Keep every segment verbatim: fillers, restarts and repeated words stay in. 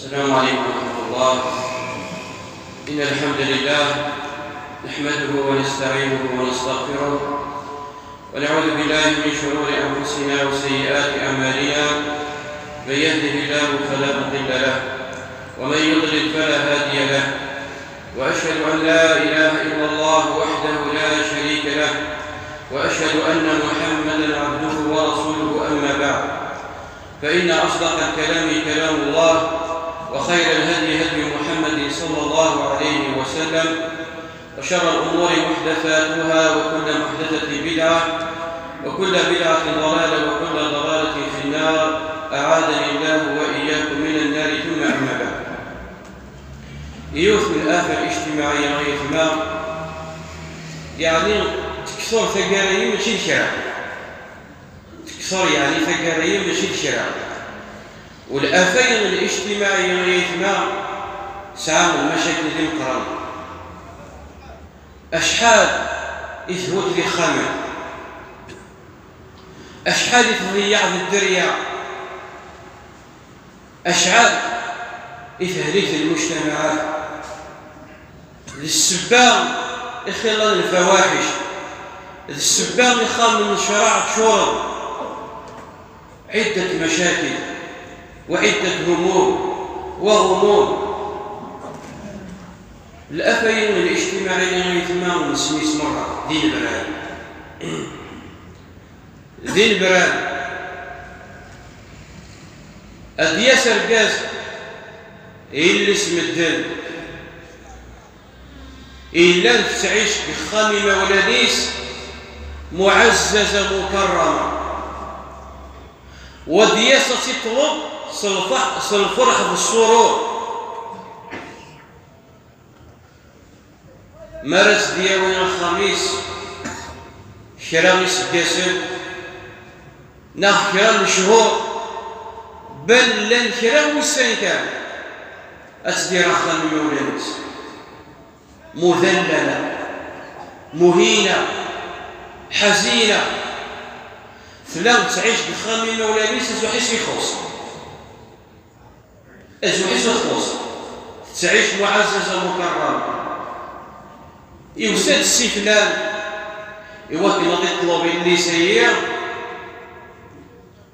السلام عليكم ورحمة الله. إن الحمد لله نحمده ونستعينه ونستغفره، ونعوذ بالله من شرور أنفسنا وسيئات أعمالنا. من يهده الله فلا مضل له، ومن يضلل فلا هادي له. وأشهد أن لا إله إلا الله وحده لا شريك له، وأشهد أن محمدا عبده ورسوله. أما بعد، فإن أصدق الكلام كلام الله، وخير الهدي هدي محمد صلى الله عليه وسلم، وشر الأمور محدثاتها، وكل محدثة بدعة، وكل بدعة ضلالة، وكل ضلالة في النار. أعاذني الله وإياكم من النار. ثم أما بعد. Yiwet n lafat ijtimaɛiyya ay atma, yeɛni tekthur taggara-yi mačči d kra. Tekthur yeɛni taggara-yi mačči d kra. Ulafayen ijtimaɛiyya ay atma sɛan lmacakil d imeqqranen. Acḥal i thudd d ixxamen, acḥal i tḍeyyeɛ d dderya, acḥal i tehlik lmujtamaɛat. D ssebba i xilla n lfawaḥic, d ssebba ixxamen n ccraɛ ččuren. عدة مشاكل وعدة هموم وغموم. Lafayen ijtimaɛiyya ay atma nesmi-s merra d inebran. D inebran. Ad d-yas argaz, yelli-s medden, yellan tettɛic deg uxxam imawlan-is, muɛezzaza mukarrama. Wa d-yas ad tt-iṭleb s lfeṛ-, s lferḥ d ṣṣurur. Mi ara s-d-yawi axxam-is kra iseggasen neɣ kra n lechur, bal llan kra n wussan kan, ad tt-d-yerr axxam imawlan-is. Mudallala, muhina, ḥazina. Tella tettɛic deg uxxam imawlan-is, azuḥ-is ixuṣṣ. Azuḥ-is ixuṣṣ. Tettɛic muɛazzaza mukarrama. Yusa-d si flan i wakken ad iṭleb yelli-s-agi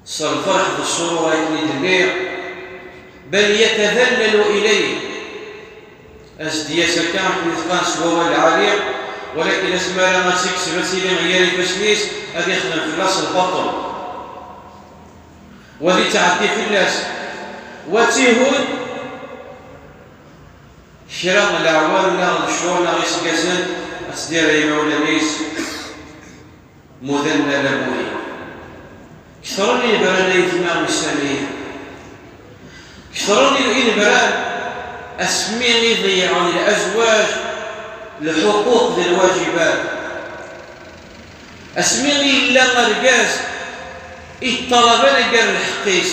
s lferḥ d ṣṣurur akken i d-nniɣ, bal yatadallalu ilayh. As-d-yas akka akken i t-qqaren s wawal lɛali, walakin asmi ara tt-ikseb ad tili ɣer ifassen-is, ad ixdem fell-as lbaṭel. Wa ad ittɛeddi fell-as, wa ad tt-ihud. Kra n leɛwam neɣ lecɣal neɣ iseggasen ad tt-d-yerr i yimawlan-is. Mudallala, muhina. Ketren inebran ay atma ussan-agi. Ketren inebran asmi i ḍeyyɛen lezwaǧ, lḥuquq d lwaǧibat. Asmi i yella argaz i yeṭṭalab anagar lḥeqq-is.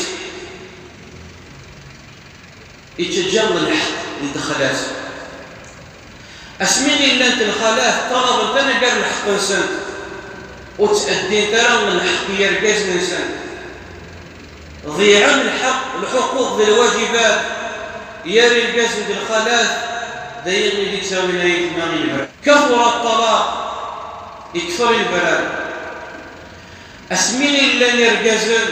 Ittaǧǧa lḥeqq n ddexlat. Asmi i llant lxalat ṭalabent anagar lḥeqq-nsent, ur ttɛeddint ara lḥeqq n yergazen-nsent. Ḍeyɛen lḥeqq, lḥuquq d lwaǧibat gar irgazen d lxalat, d ayen i d-ittawin ay atma inebran. Katura ṭṭalaq, ikter inebran. Asmi i llan irgazen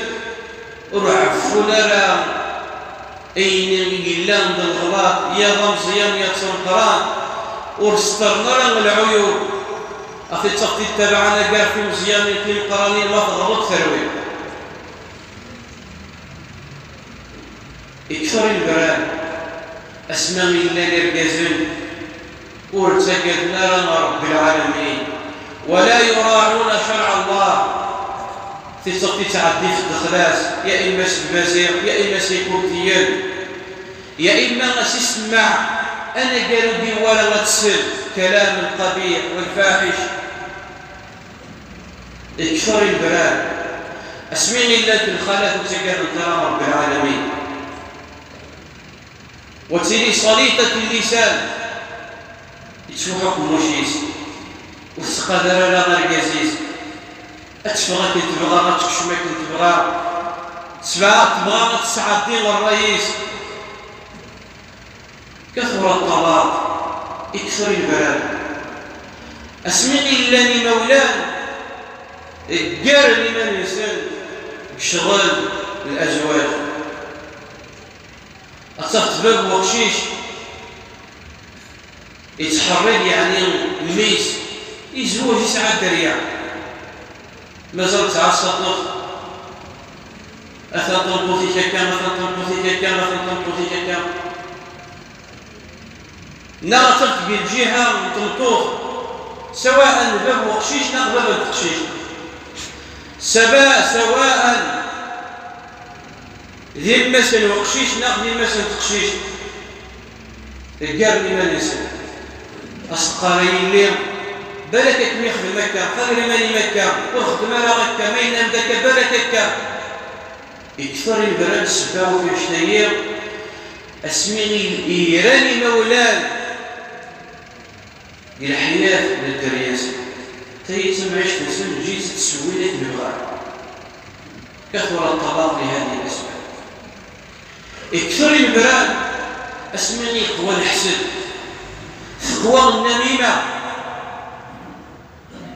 ur ɛeffun ara ayen yellan d leɣlaṭ, ya d ameẓyan ya d tameqqrant, ur seṭṭren ara lɛuyub, a tiṭṭeft ittabaɛen agar timeẓyanin timeqqranin ma teɣleḍ terwi. Ikter inebran, asmi i llan irgazen ur ttagaden ara Ṛebbi lɛalamin, ولا يراعون شرع الله. Tiṭṭeft ittɛeddi f ddexlat, ya imma s lmaziɣ, ya imma s ikurtiyen, ya imma as isemmaɛ anagar ur d-iwala ad tsel, كلام قبيح والفاحش. Ikter inebran, asmi i llant lxalat ur ttagadent ara Ṛebbi lɛalamin. Wa tili saliṭat llisan, yettfuḥu aqemmuc-is, ur tettqadar ara argaz-is, ad teffeɣ akken tebɣa, ad tekcem akken tebɣa, tesɛa, tebɣa ad tesɛeddi ṛṛay-is. Kathura ṭṭalaq, ikter inebran. Asmi i llan imawlan ggaren iman-nsen deg ccɣel n azwaj. Ad tafeḍ bab weqcic yettḥerrid, yeɛni mmi-s, yezweǧ, yesɛa dderya. Mazal tesɛa ṣṣaṭut. Atan tameṭṭut-ik akka, atan tameṭṭut-ik akka, atan tameṭṭut-ik akka. Neɣ atan deg lǧiha n tmeṭṭut, sawaء d bab n uqcic neɣ baba n teqcict. Saba-, sawaء d yemma-s n uqcic neɣ d yemma-s n teqcict. Ggaren iman-nsen. As-teqqar: "Ay yelli, balak ad kem-yexdem akka, xader iman-im akka, ur xeddem ara akka, ma yellan d akka, balak akka." Ikter inebran ssebba n wannect-agi, asmi i, i ran imawlan di leḥyat n dderya-nsen. Tayi d tamɛict-nsen, ǧǧet-tt, ssewwen akken bɣan. Kathura ṭṭalaq li hadi l-asbab. Ikter inebran asmi i yeqwa leḥsed, teqwa nnamima.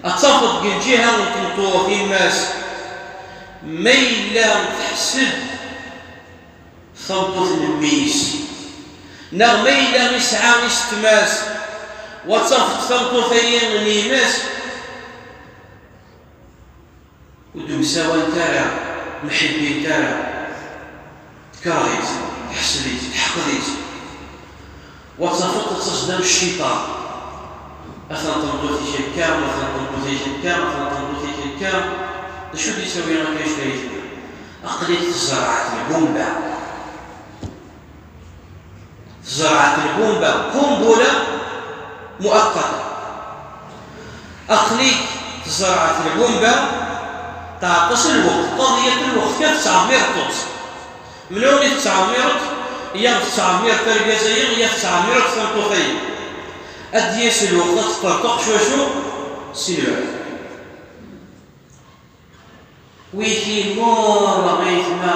Ad tafeḍ deg lǧiha n tmeṭṭut, yemma-s, ma yella teḥsed tameṭṭut n mmi-s, neɣ ma yella yesɛa isetma-s, wa tafeḍ tameṭṭut-agi n yemma-s, ur d-msawant ara, mḥibbint ara, tkerh-itt, tḥsed-itt, teḥqed-itt. Wa tafeḍ ad tas-d am cciṭan. Atan tameṭṭut-ik akka, atan tameṭṭut-ik akka, atan tameṭṭut-ik akka. D acu d-yettawi akka i tayet-nni? Aql-ik tzerɛeḍ lbumba. Tzerɛeḍ lbumba, qumbula muaqqata. Aql-ik tzerɛeḍ lbumba, tɛeṭṭes lweqt, qeḍyet lweqt, kan tettɛemmireḍ-tt. Menwala i tettɛemmireḍ? Ya tettɛemmireḍ argaz-agi, ya tettɛemmireḍ tameṭṭut-agi. Ad d-yas lweqt ad teṭṭerṭeq cwacu si lbeɛd. Wiki murra ayetma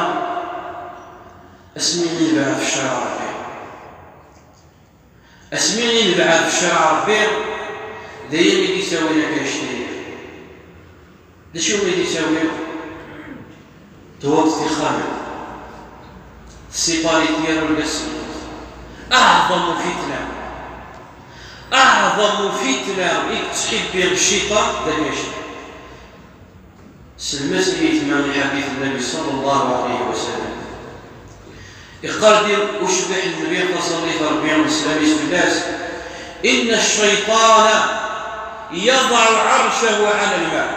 asmi i nebɛed f ccṛeɛ Ṛebbi. Asmi i nebɛed f ccṛeɛ Ṛebbi, d ayen i d-ittawin akka annect-agi. D acu i d-ittawin? Tewweḍ tixxamen. Tessipari-t yir urgaz s tmeṭṭut. Aɛḍamu fitna. Aɛḍamu fitna i yettḥibbi cciṭan d annect-agi. Selmet i yetma i ḥadit Nnabi ṣalla Llahu ɛalayhi wa sallam. Iqqar-d ucbiḥ n Nnbi, taṣellit n Ṛebbi, sslam-is fell-as: "إن الشيطان يضع عرشه على الماء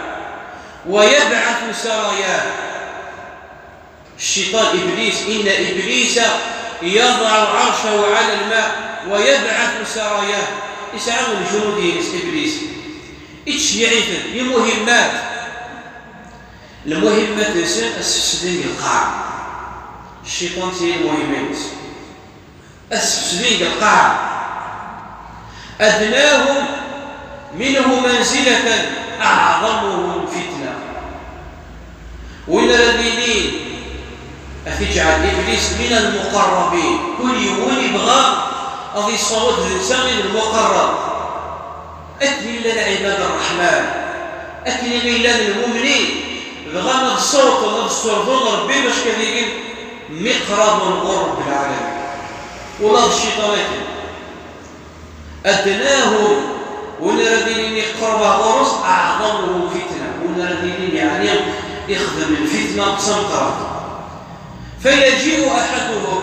ويبعث سراياه." Cciṭan, Iblis, "إن إبليس يضع عرشه على الماء ويبعث سراياه." Isɛa lǧunud-ines Iblis. Ittceyyiɛ-iten, imuhimmat. Lmuhimmat-nsen ad sfesden deg lqaɛa. Cciṭan, d lmuhimmat-ines. Ad sfesden deg lqaɛa. أدناهم منه منزلة أعظمهم فتنة. Win ara d-yinin ad t-iǧɛel Iblis من المقربين. Kul yiwen ibɣa ad yessaweḍ d netta i d lmuqerreb. Akken i llan ɛibad Ṛṛeḥman, akken i llan lmumnin, bɣan ad ssawḍen, ad ssurḍen Ṛebbi bac ad ilin miqraben ɣur Ṛebbi lɛalamin. Ula d cciṭan akken. أدناهم, win ara d-ilin iqerreb ɣur-s, أعظمهم فتنة, win ara d-ilin, yeɛni, ixdem lfitna d tameqqrant. فيجيء أحدهم,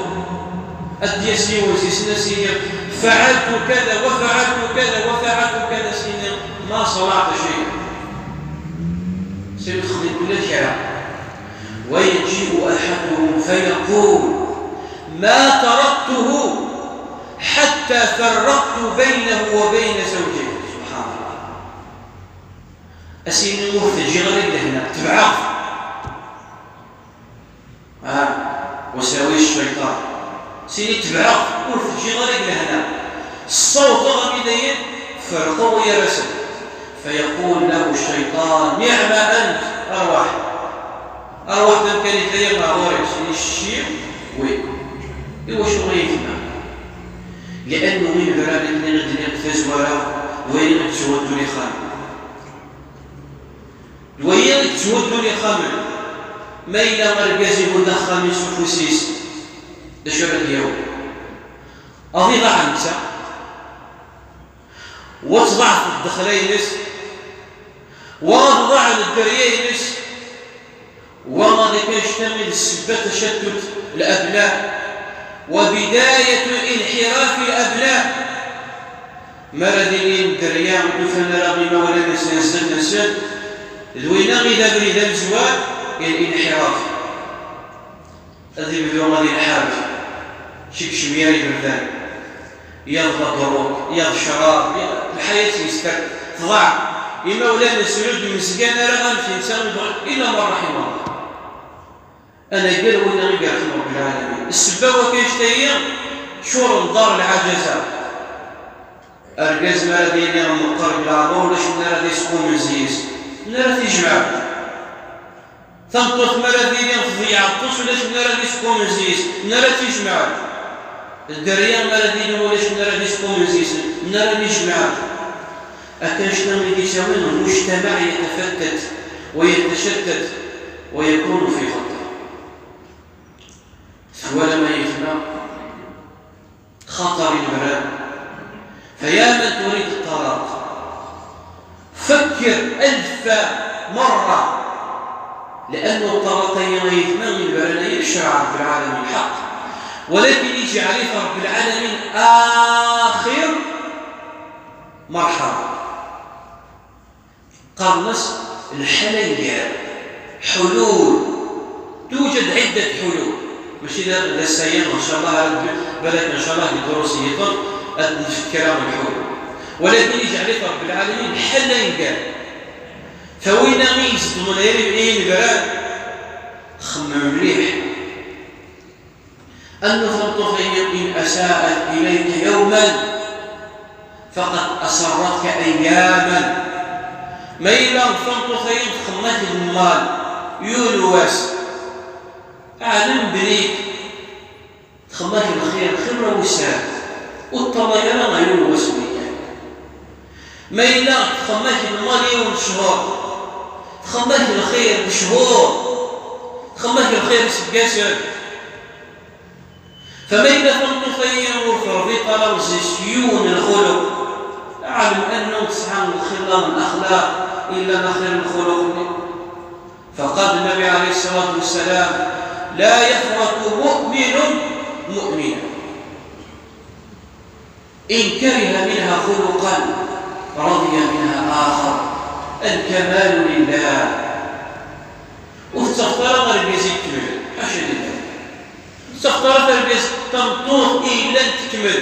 ad d-yas yiwen seg-sen, ad s-yini: "فعلت كذا وفعلت كذا وفعلت كذا", ad s-yini: "ما صنعت شيئا." Seg texdem ula d kra. ويجيء أحدهم فيقول: "ما تركته حتى فرقت بينه وبين زوجته." سبحان الله. Ad s-yini: "Ur t-ǧǧiɣ ara deg lehna, tebɛeɣ-t." Ah, وساوس الشيطان. Ad s-yini: "Tebɛeɣ-t, ur t-ǧǧiɣ ara deg lehna. Ssawḍeɣ-t dayen, ferqeɣ gar-asen." فيقول له الشيطان: "نعم أنت، أرواح." Arwaḥ d amkan-ik ay ameɛḍur-iw, s-nni cci, wi. Iwacu ay yetma? Liannu inebran akken i d-nniɣ deg tazwara d wayen i yetthuddun ixxamen. D wayen i yetthuddun ixxamen. Ma yella argaz ihudd axxam-is s ufus-is, d acu ara d-yawi? Ad iḍaɛ netta, wa tḍaɛef ddexla-ines, wa ad ḍaɛen dderya-ines, wa ad kan ctan i d ssebba tacattut labna, wa bidayatu inḥirafi labna. Mi ara d-ilin dderya ur d-ufan ara imawlan-nsen zdat-nsen, d winna i d abrid amezwar i linḥiraf. Ad ibdu ad inḥaref, cikcem yir iberdan, yaḍ la drogue, yaḍ ccrab, yaḍ lḥayat yeskat, tḍaɛ. Imawlan-nsen ur d-mezgan ara amek netta ibɣa, illa ma raḥima Allah. Anagar winna i yerḥem Ṛebbi lɛalamin. Ssebba wakka annect-agi, ččuren dar lɛajaza. Argaz mi ara d-yili meqqer deg leɛmer, ulac win ara d-yesqu imenzi-is, win ara t-ijemɛen. Tameṭṭut mi ara d-yili tḍeyyeɛ aṭas, ulac win ara d-yesqu imenzi-is, win ara tt-ijemɛen. Dderya mi ara d-yili ulac win ara d-yesqu imenzi-is, win ara t-ijemɛen. Akka annect-a i d-yettawin المجتمع يتفتت ويتشتت ويكون في خطر. Twalam ay aytma xaṭer inebran. فيا من تريد الطلاق، فكر ألف مرة، لأن الطلاق ay aytma inebran-agi ccṛeɛ Ṛebbi lɛalamin ḥeqq, ولكن اجعليه Ṛebbi lɛalamin آخر مرحلة. Qqaren-as lḥal aneggar, حلول. توجد عدة حلول. Mačči d, d ass-aya, إن شاء الله, ara d-, balak, إن شاء الله, deg ddurus yiṭen, ad d-nefk kra n lḥulul. ولكن اجعليه Ṛebbi lɛalamin lḥal aneggar. Fa winna i izeddmen ay inebran, xemmem mliḥ. Annu tameṭṭut-agi إن أساءت إليك يوما فقد أسرتك أياما. Ma yella tameṭṭut-agi txemmem-ak lmal yiwen wass, ɛlem belli txemmem-ak lxir xir n wussan, ur teṭṭalay ara ɣer yiwen wass-nni kan. Ma yella txemmem-ak lmal yiwen cchur, txemmem-ak lxir cchur, txemmem-ak lxir iseggasen. Fa ma yella tameṭṭut-agi ur terbiṭ ara s yiwen n lxuluq, ɛlem annu tesɛa lxilla n laxlaq, illa axir n lxuluq-nni. Faqal Nnabi ɛalayhi ṣṣalatu wassalam: لا يفرق مؤمن مؤمنة إن كره منها خلقا رضي منها آخر. الكمال لله. Ur tettaɣeḍ ara argaz ikemlen, ḥaca lillah. Ur tettaɣeḍ ara argaz, tameṭṭut i yellan tekmel.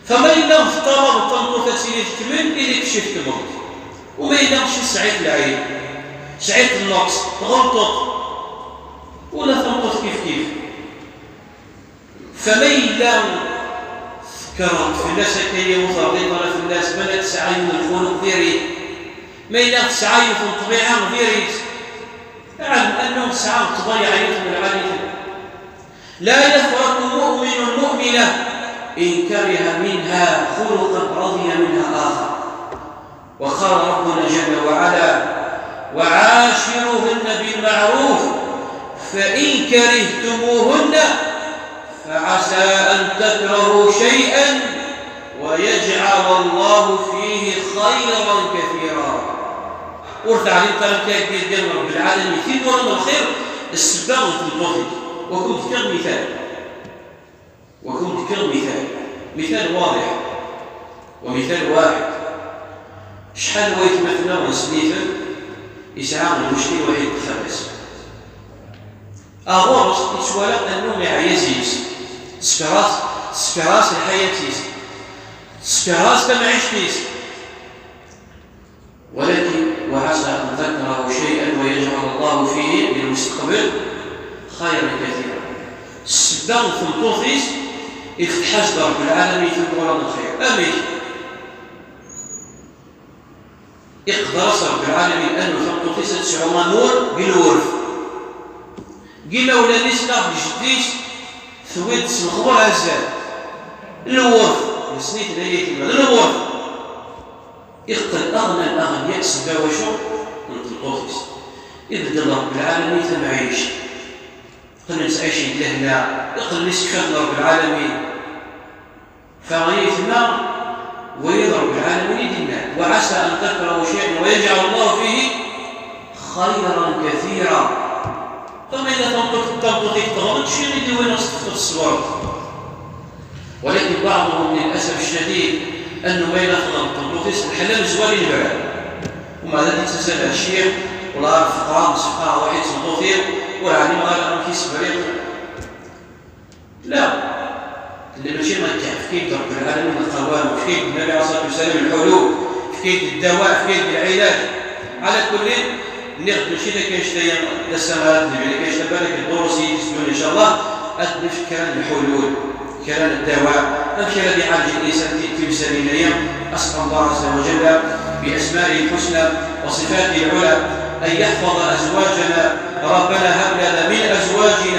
Fa ma yella teṭṭalabeḍ tameṭṭut ad tili tekmel, ili kečč i tkemmleḍ. U ma yella kečč tesɛiḍ lɛib, tesɛiḍ nnqes, tɣelṭeḍ, ula tameṭṭut kif kif. Fa ma yella tekkreḍ fell-as akka, ur terḍiḍ ara fell-as, balak tesɛa yiwen n lxuluq diri-t, ma yella tesɛa yiwet n ṭṭbiɛa diri-tt, ɛlem annahu tesɛa ṭṭbiɛa yiwet n lɛali-ten. لا يفرق مؤمن مؤمنة إن كره منها خلقا رضي منها آخر. وقال ربنا جل وعلا: وعاشروهن بالمعروف فإن كرهتموهن فعسى أن تكرهوا شيئا ويجعل الله فيه خيرا كثيرا. Ur teɛlimeḍ ara amek ara k-d-igan Ṛebbi lɛalamin timura n lxir, ssebba n tmeṭṭut-ik. Wa kum-d-fkiɣ mital. Wa kum-d-fkiɣ mital. Mital waḍiḥ. Wa mital waḥid. Acḥal n waytmaten-nneɣ nessen-iten, yesɛa lmuckil waḥid deg uxxam-is. Ɣur-s yettwala annu iɛya zzi-s. Teskeṛ-as, teskeṛ-as lḥayat-is. Teskeṛ-as tamɛict-is. ولكن وعسى أن تكرهوا شيئا ويجعل الله فيه, di lmustaqbel, خيرا كثيرا. Ssebba n tmeṭṭut-is i tetḥaz-d Ṛebbi lɛalamin timura n lxir. Amek? Iqder-as Ṛebbi lɛalamin annu tameṭṭut-is ad tesɛu amur deg lwert. Deg imawlan-is neɣ deg jeddi-s, tewwi-d s lexber azal. Lwert, nesnit d ayetma, d lwert. Iqqel aɣna n aɣniyaq seg wacu n tmeṭṭut-is. Ibeddel Ṛebbi lɛalamin tamɛict. Qqlen ttɛicin di lehna, iqqlen isekfaf n Ṛebbi lɛalamin. Fa ayetma, wayeḍ Ṛebbi lɛalamin i d-yenna: وعسى أن تكرهوا شيئا ويجعل الله فيه خيرا كثيرا. Fa ma yella tameṭṭut, tameṭṭut-ik tɣeḍ, ečč-iyi-d win ɣas tefteḍ ṣṣwert. ولكن بعضهم للأسف الشديد أنه ما ينفذ الطنطوطيس الحل مزوال ينبغي. ومع ذلك يتسلى الشيخ ولا فقرة مصفقة واحد صنطوطي ولا علم غير أنه كيس فريق. لا، اللي ماشي ما كان في كيد رب العالمين القوام، في كيد النبي عليه الصلاة والسلام الحلول، في كيد الدواء، في كيد العلاج. على كل، ناخذ ماشي إذا كاين شي لا سماء، إذا كاين شي بالك الدروس يسجلون إن شاء الله، أد نفكر الحلول. كران الدواء، أمشي الذي يعالج الإنسان في تمثالينية. أسأل الله عز وجل بأسمائه الحسنى وصفاته العلى أن يحفظ أزواجنا. ربنا هب لنا من أزواجنا